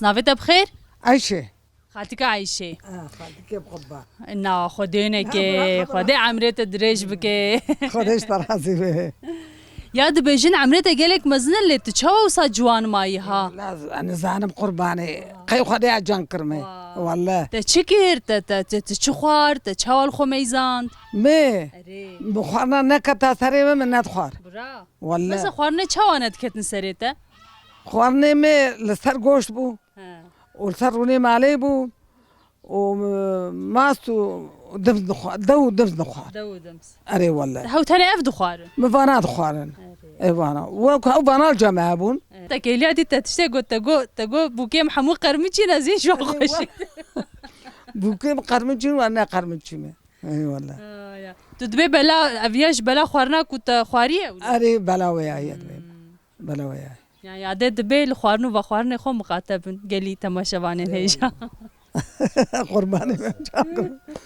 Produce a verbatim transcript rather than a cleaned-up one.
Navê te bi xêr? Ayşe. Xaltîka Ayşê. Ha, xaltîkê bi xwe ba. Na, Xwedê neke, Xwedê emrê te dirêj bike. Xwedê ji te razî be. Ya dibêjin emrê te gelek mezin e, lê tu çawa wisa ciwan mayî ha? La ez nizanim qurbanê. Qey Xwedê ya can kirme. Welle. Te çi kir? Te, te, te, te çi xwar? Te çawa li xwe meyzand? Me, Erê. Bi xwarina neketa serê me, min nedixwar. Bira. Welle. Mesela xwarine çawa nediketin serê te? Xwarinê me li ser goşt bû. He. Û li ser rûnê malê bû. Û e, mast û dimz dixwar. Dew û dimz dixwar. Dew û dims. Erê welle. Hew tenê ev dixwarin. Min vana dixwarin. Ê vana. Wek ew vana li cem me hebûn. Te kêliya dî te tiştê got, te got, te got bûkê min hemû qermiçî ne zî ji wan xweş. Bûkê min qermiçî wa ne qermiçî me. Ê welle. Ha, ya. Tu dibê bela, ev ya ji bela xwarina ku te xwariye wila? Erê bela wê ya ye dibê. Bela wê ya. Ya, ya dê dibê li xwarin û vexwarinê xwe miqate bin gelî temaşevanên hêja. Qurbanê me çakim.